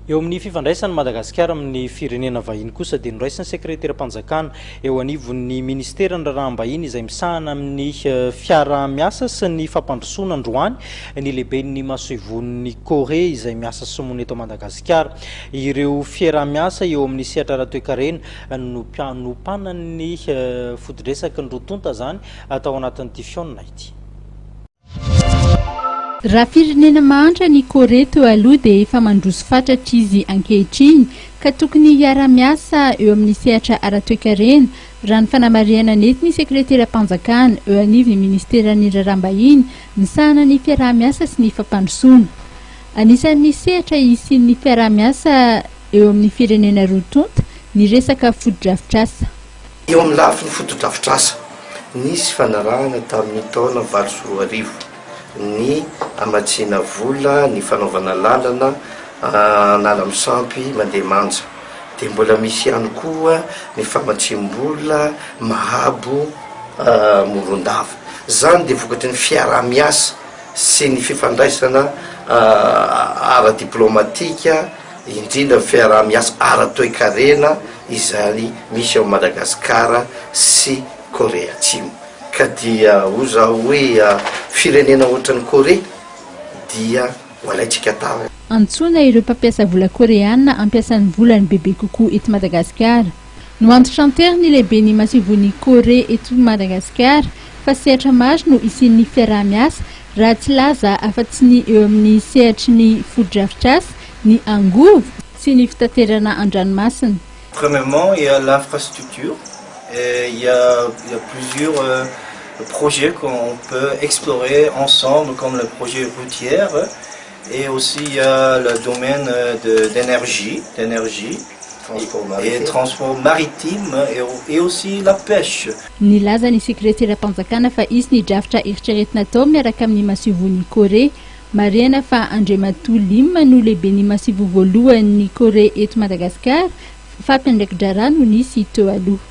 Eo amin'ny fifandraisan'i Madagasikara amin'ny firenena vahiny kosa dia noraisin'ny sekreteram-panjakana eo anivon'ny ministeran'ny raharaham-bahiny izay misahana amin'ny fiaraha-miasa sy ny fampandrosoana androany ny lehiben'ny masoivohon'ny Corée izay miasa sy monina eto Madagasikara. Ireo fiaraha-miasa eo amin'ny sehatra ara-toekarena no nompanan'ny foto-dresaky ny roa tonta izany tao anatin'ity fihaonana ity. Raha firenena mahantra ny Corée teo aloha dia efa mandroso fatratra izy ankehitriny ka tokony hiara-miasa eo amin'ny sehatra ara-toekarena, raha ny fanamarihana nentin'ny sekreteram-panjakana eo anivon'ny ministeran'ny raharaham-bahiny misahana ny fiaraha-miasa sy ny fampandrosoana. Anisan'ny sehatra hisian'ny fiaraha-miasa eo amin'ny firenena roa tonta ny resaka fotodrafitrasa. Eo amin'ny lafiny fotodrafitrasa, nisy fanarahana tamin'ny taona 2008 ny hamatsiana vola ny fanaovana lalana Analamisampy mandeha Manja. Dia mbola misy ihany koa ny famatsiam-bola Mahabo Morondava. Izany dia vokatry ny fiaraha-miasa sy ny fifandraisana ara-diplaomatika, indrindra ny fiaraha-miasa ara-toekarena izany misy ao Madagasikara sy Korea Atsimo. Ka dia hoy zaho hoe firenena ohatran'i Korea dia ho alaintsika tahaka. Antsoina ireo mpampiasa vola koreana hampiasa ny volany bebe kokoa eto Madagasikara. Noantitranteriny ny lehiben'ny masoivohon'i Korea eto Madagasikara fa sehatra maro no hisian'ny fiaraha-miasa raha tsy laza afa-tsy ny eo amin'ny sehatry ny fotodrafitrasa, ny angovo sy ny fitaterana an-dranomasina. Premièrement, il y a l'infrastructure et il y a, il y a plusieurs projets qu'on peut explorer ensemble comme le projet routier et aussi il y a le domaine d'énergie, d'énergie et transport maritime et aussi la pêche. Nilaza ny sekreteram-panjakana fa hisy ny drafitra eritreretina atao miaraka amin'ny masoivohon'i Corée. Marihana fa Andriamatoa Lim no lehiben'ny masoivoho voalohan'ny Corée eto Madagasikara fa mpiandraiki-draharaha no nisy teo aloha.